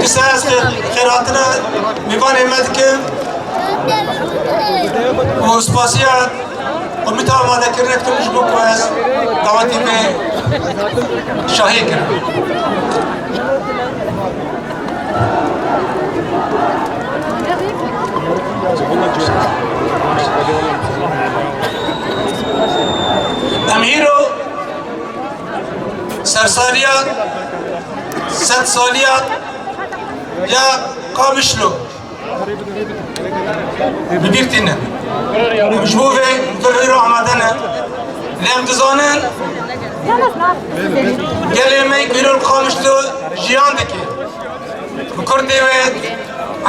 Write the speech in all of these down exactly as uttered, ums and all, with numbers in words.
Dîsa ez xêrhatina mêvanê me dikim û spasiya komîta amadekirinê dikim ji bo ku ez dawetî vê şahiyê kirim. Em îro sersaliya sedsaliya ya Qamişlo bi bîr tînin. Ji bo vê vir îro amade ne. Lê em dizanin gelê me ku îro li Qamişlo jiyan dike. Bi Kurdê wê,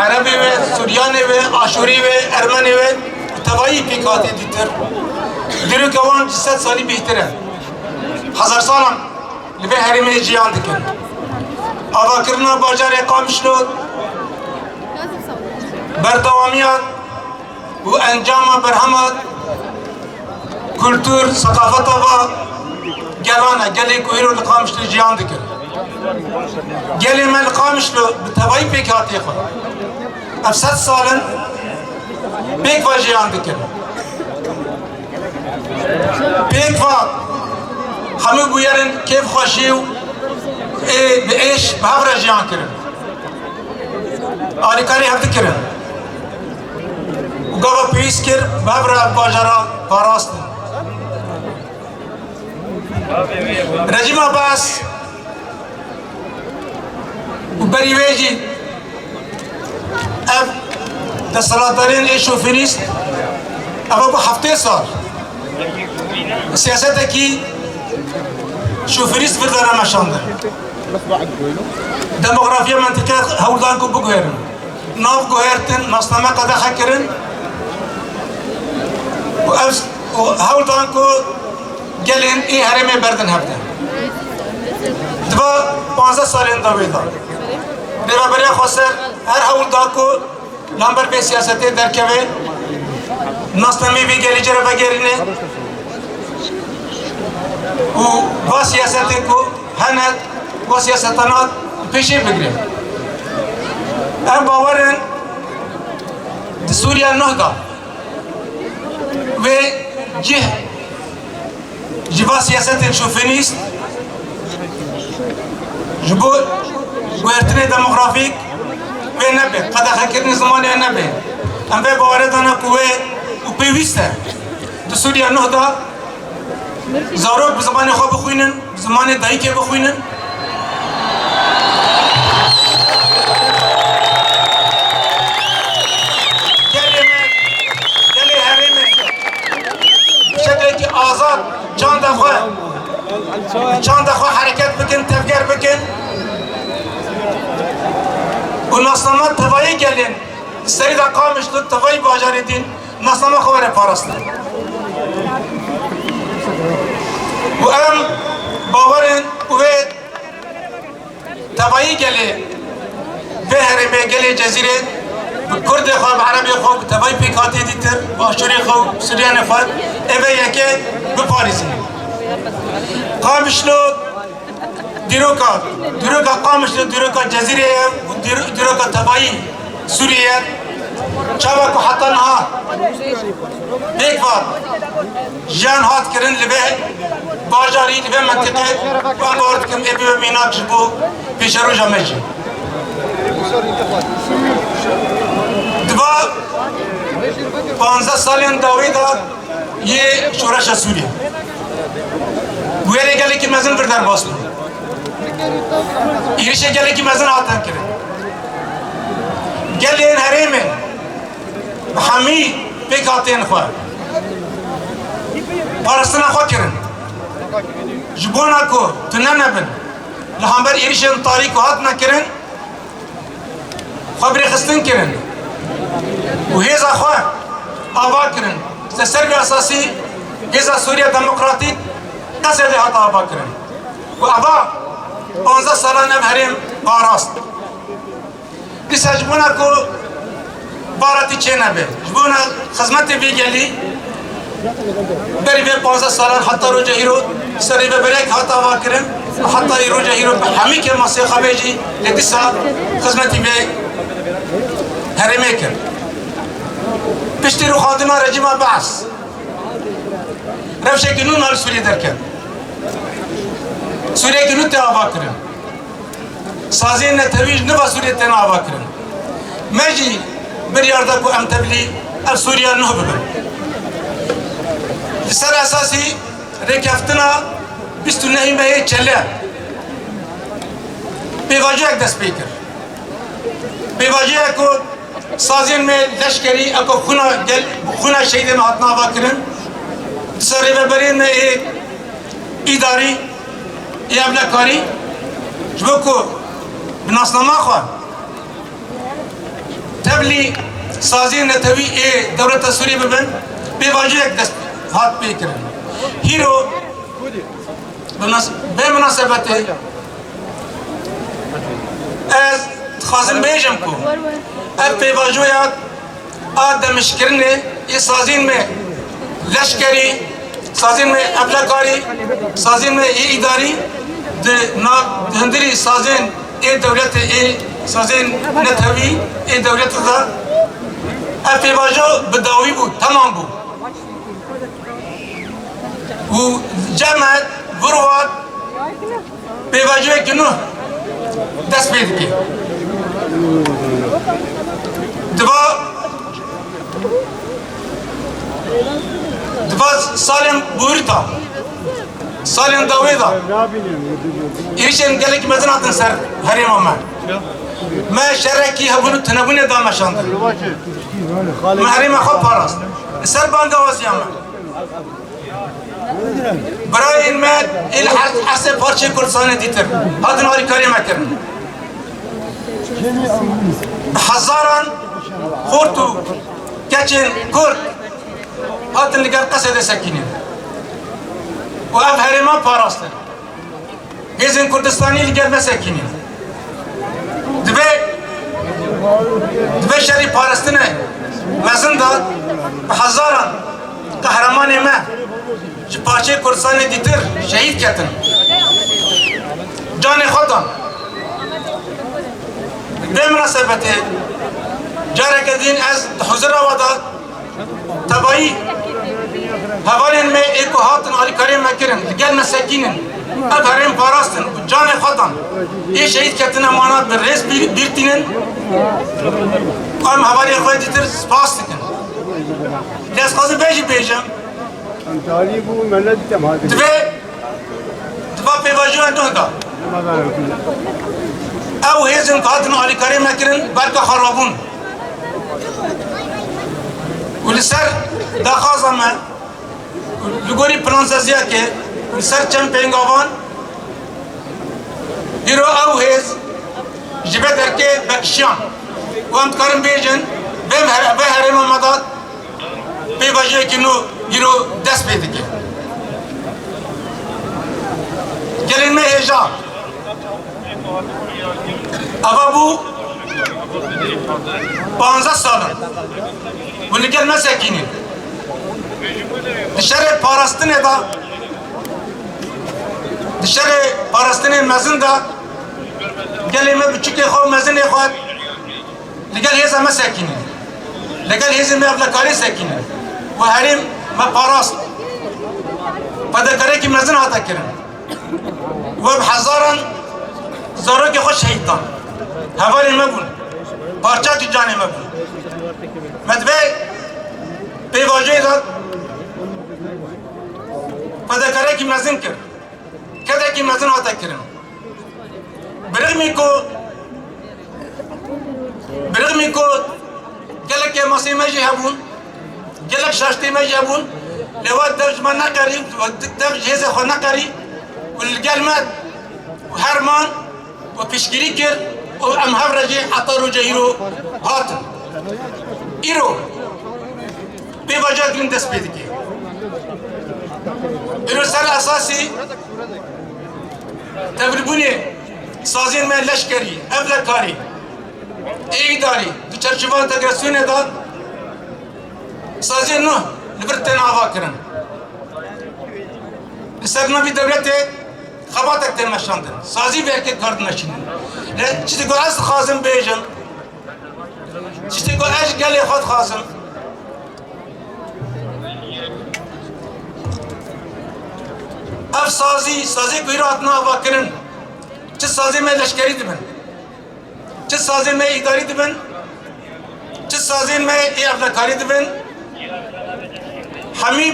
Erebê wê, Suryanê wê, Aşûrî wê, Ermenê wê, bi tevayî pêk hatê dîtir. Dîroka wan ji sed salî bêhtir e. Hezar salan li vê herêmê jiyan dikin. Avakirina bajarê Qamişlo berdewamiya û encama berhema kultur, seqafeta va gelan e, gelê ku îro li Qamişlo jiyan dikin. Gelê me li Qamişlo bi tevayî pêkhatiyê xwe ev sed sal in pêk va jiyan dikin. Pêk va hemû bûyerên kêfxweşî û ê bi êş bi hev re jiyan kirin. Alîkarî hev dikirin. Û gava pêwîst kir, bi hev re ev bajara parastin. Rejîma Baas û berî wê jî ev desthilatdarên ê şofînîst, ev bû heftê sal siyasetekî şofînîst vir dane meşandin. Demografiya mentiqê hewl dan ku biguherin. Nav guhertin, nasname qedexe kirin û ev û hewl dan ku gelên ê herêmê berdin hevde. Di va panzdeh salên dawî de Rêveberiya Xweser her hewl da ku lamber vê siyasetê derkeve, nasnameyê vê gelê cere vegerîne û va siyasetê ku hene, va siyasetana pêşê bigire. Em bawer in di Sûriya nuh de wê cih ji va siyasetên şofînîst, ji bo guhertinê demografîk wê nebe, qedexekirinê zimanê nebe. Em vê bawerê dane ku wê û pêwîst e di Sûriya nuh de zarok bi zimanê xwe bixwînin, bi zimanê dayikê bixwînin. Gelê me, gelê herêmê bi şeklekî azad çanda xwe, çanda xwe hereket bikin, tevger bikin û nasnama tevayî gelên serî de Qamişlo, tevayî bajarê din nasnama xwe were parastin. Û em bawer in û wê tevayî gelê vê herêmê, gelê Cezîrê bi Kurdê xwe, bi Erebê xwe, bi tevayî pêkhatiyê dîtir, bi Aşûrê xwe, bi Suryanê xwe, ê vê yekê biparêzin. Qamişlo dîroka, dîroka Qamişlo dîroka Cezîrê ye û dîro-, dîroka tevayî Sûriyê ye. Çawa ku heta niha pêk va jiyan hat kirin li vê bajarî, li vê mentiqê, wan bawer dikim ê bibe mînak ji bo pêşeroja me jî. Di va panzdeh salên dawî de yê Şoreşa Sûriyê. Bûyerê gelekî mezin vir derbas bû. Êrişê gelekî mezin hatin kirin. Gelên herêmê bi hemî pêkhatên xwe parastina xwe kirin. Ji bona ku tune nebin, li hember êrişên tarî ku hatine kirin, xwe bi rêxistin kirin û hêza xwe ava kirin. Li ser vê esasî hêza Sûriya Demokratîk Qesedê hat ava kirin. Û eva panzdeh salan ev herêm parast. Dîsa ji bona ku baratî çênebe, ji bona xizmetê vê gelî Berî vê panzdeh salan heta roja îro ser rêveberiyek hat avakirin, heta roja îro bi hemî kêmasê xwe bê jî lê dîsa xizmetî vê herêmê kir. Piştî rûxandina rejîma Be'es, rewşekî nû li Sûriyê derket. Sûriyekî nû tê avakirin. Saziyên netewî ji niva Sûriyê tên avakirin. Me jî biryar da ku em tevlî ev Sûriya nuh bibin. Li ser esasî rêkeftina bîst û nehê mehê Çele pêvajoyek dest pê kir. Pêvajoyek ku saziyên me leşkerî, eko xwina gel, xwina şehîdê me hatin avakirin. Di ser rêveberiyên me ê îdarî, ê evlekarî, ji bo ku bi nasnama xwe tevlî saziyên netewî ê dewleta Sûriyê bibin, pêvajoyek dest hat pê kirin. Hîro bi nas-, vê minasebetê ez dixwazim bêjim ku ev pêvajoya a demîşkirinê ê sazên me leşkerî, sazên me evlekarî, sazên me ê îdarî di nav, di hundirî sazên ê dewletê, ê sazên netewî ê dewletê de ev pêvajo bi dawî bû, temam bû. Û cem e, vir hat, pêvajoyekî nû dest pê dike. Diva, diva salên borî de, salên dawê de, êrîşên gelek mezin hatin ser herêma me. Me şerekî hebûn û tunebûnê dameşandin. Me herêma xwe parast. Li ser bangewaziya me. Birayên me ê li her, her sê parçeyê Kurdistanê dîtir hatin alîkariyê me kirin. Bi hezaran xort û keçên Kurd hatin li gel Qesedê sekinîn û ev herêma parastin. Hêzên Kurdistanî li gel me sekinîn. Di vê, di vê şerî parastinê mezin de bi hezaran qehremanê me ji parçeyê Kurdistanê dîtir şehîd ketin. Canê xwe dan. Bi vê minasebetê careke din ez di huzura we de tevayî hevalên me ê ku hatin alîkariyê me kirin, li gel me sekînin, ev herêm parastin û canê xwe dan. Ê şehîd ketine mana bi rêz bîr, bîr tînin. Em hevalê xwe dîtir spas dikin. Lê ez xwazim vê jî bêjim. Em talî bû, me nedîte, em hatin. Divê, diva pêvajoya nuh da. Ew hêzên ku hatin alîkarê me kirin, berka xwe rabûn. Û li ser daxwaza me, li gorî plansaziyekê, li ser çend pêngavan, îro ew hêz ji vê derkê vekişiyan. Û em dikarin bêjin, vê her-, vê herêma me de pêvajoyekî nû îro dest pê dike. Gelên me hêja. Eva bû panzdeh sal in. Hûn li gel me sekînin. Di şerê parastinê de, di şerê parastinê mezin de gelê me biçûkê xwe û mezinê xwe li gel hêza me sekînin. Li gel hêzên me evlekarê sekînin. Û herêm me parast. Fedekariyekî mezin hate kirin. We bi hezaran zarokê xwe şehîd dan. Hevalên me bûn. Parçeyekî canê me bûn. Me di vê pêvajoyê de fedekariyekî mezin kir. Kedekî mezin hate kirin. Bi rixmî ku, bi rixmî ku gelek kêmasê me jî hebûn, gelek şaştê me jî hebûn, lê we dev ji me neqerî, we dev ji hêzê xwe neqerî û li gel me û her man û piştgirî kir û em hev re jî heta roja îro hatin. Îro pêvajoya din dest pê dike. Îro ser esasî tevlîbûnê saziyên me leşkerî, evlekarî, ê îdarî, di çerçeva entegrasyonê de saziyên nû vir tên ava kirin. Li ser navî dewletê xebatek tê meşandin. Sazî vê yekê kar dimeşînin. Lê çi ku ez dixwazim bêjim, çi ku ez ji gelê xwe dixwazim, ev sazî, sazî ku îro hatin avakirin, çi sazê me leşkerî dibin, çi sazên me îdarî dibin, çi sazên me ê evlekarî dibin, hemî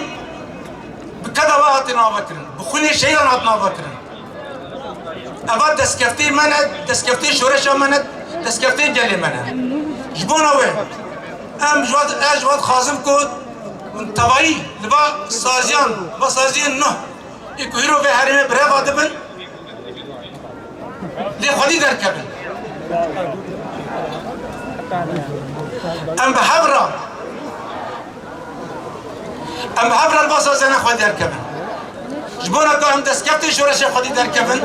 bi keda we hatin avakirin, bi xwînê şehîdan hatin avakirin. Eva destkeftê me ne, destkeftê şoreşa me ne, destkeftê gelê me ne. Ji bona wê, em ji we, ez ji we dixwazim ku tevayî li va saziyan, va saziyên nuh ê ku hîro vê herêmê bireva dibin, lê xwedî derkevin. Em bi hev re, em bi hev re li va saziyane xwedî derkevin. Ji bona ku em destkeftê şoreşê xwedî derkevin,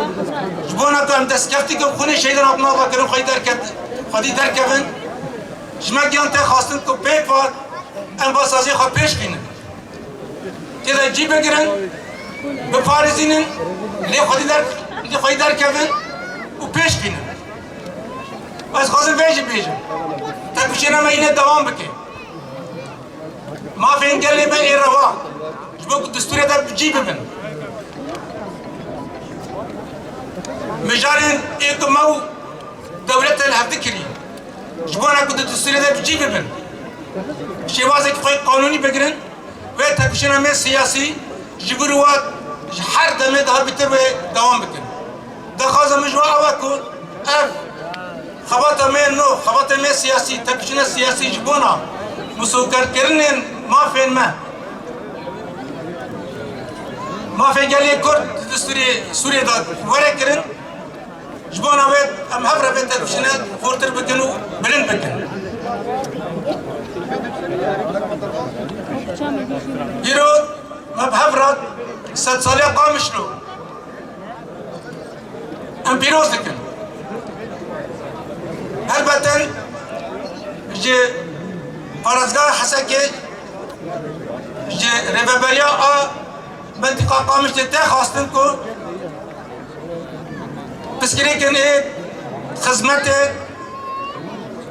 ji bona ku em destkeftî ku xwînê şehîdan hatin avakirin xwedî derket-, xwedî derkevin, ji me giyan tê xwestin ku pêk ve em va saziyê xwe pêş xînin. Tê de cî bigirin, biparêzînin, lê xwedî der-, lê xwedî derkevin û pêş xînin. Ez xwazim vê jî bêjim. Tepişêna me yine dewam bike. Mafên gelê me ê rewa, ji bo ku destûrê de bi cî bibin. Mijarên ê ku me û dewletê li hev dikirî, ji bona ku di destûrê de bi cî bibin, şêwazekî xwe qanûnî bigirin, wê tepişêna me siyasî ji vir û wat ji her demê daha bîtir wê dewam bikin. Daxwaza min ji we ew e ku ev xebata me nû, xebata me siyasî, tepişêna siyasî ji bona musûkerkirinên mafên me, mafên gelê Kurd di Sûriyê, Sûriyê de were kirin. Ji bona wê em hev re vê tepişêne xurtir bikin û bilind bikin. Îro me bi hev re sedsaliya Qamişlo em pîroz dikin. Helbeten ji parêzgeha Hesekê, ji rêveberiya a mentiqa Qamişlê tê xwestin ku pirsgirêkên ê xizmetê,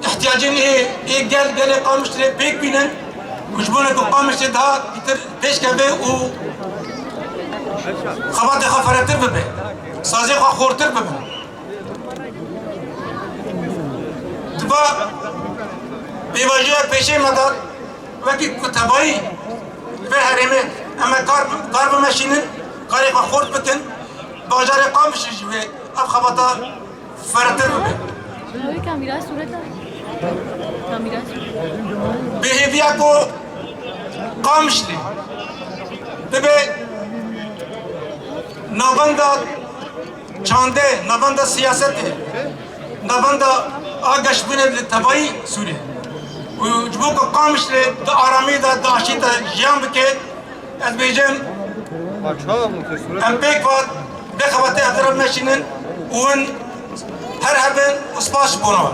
ihtiyacên ê, ê gel, gelê Qamişlê pêk bînin û ji bona ku Qamişlê daha bîtir pêş keve û xebatê xwe ferehtir bibe, sazê xwe xortir bibin. Di va pêvajoya pêşê me de wekî ku tevayî vê herêmê em ê kar, kar bimeşînin, karê xwe xort bikin, bajarê Qamişê jî wê ev xebata fertir bibe. Ew kamera sûreta. Kamera sûreta. Bi hêviya ku Qamişlî bibe navenda çandê, navenda siyasetê, navenda a geşbûnê li tevayî Sûriyê. Û ji bo ku Qamişlî di aramî de, di aşî de jiyan bike, ez bêjim, em pêk ve vê xebatê hev re meşînin û hûn her hebin û spas ji bona we.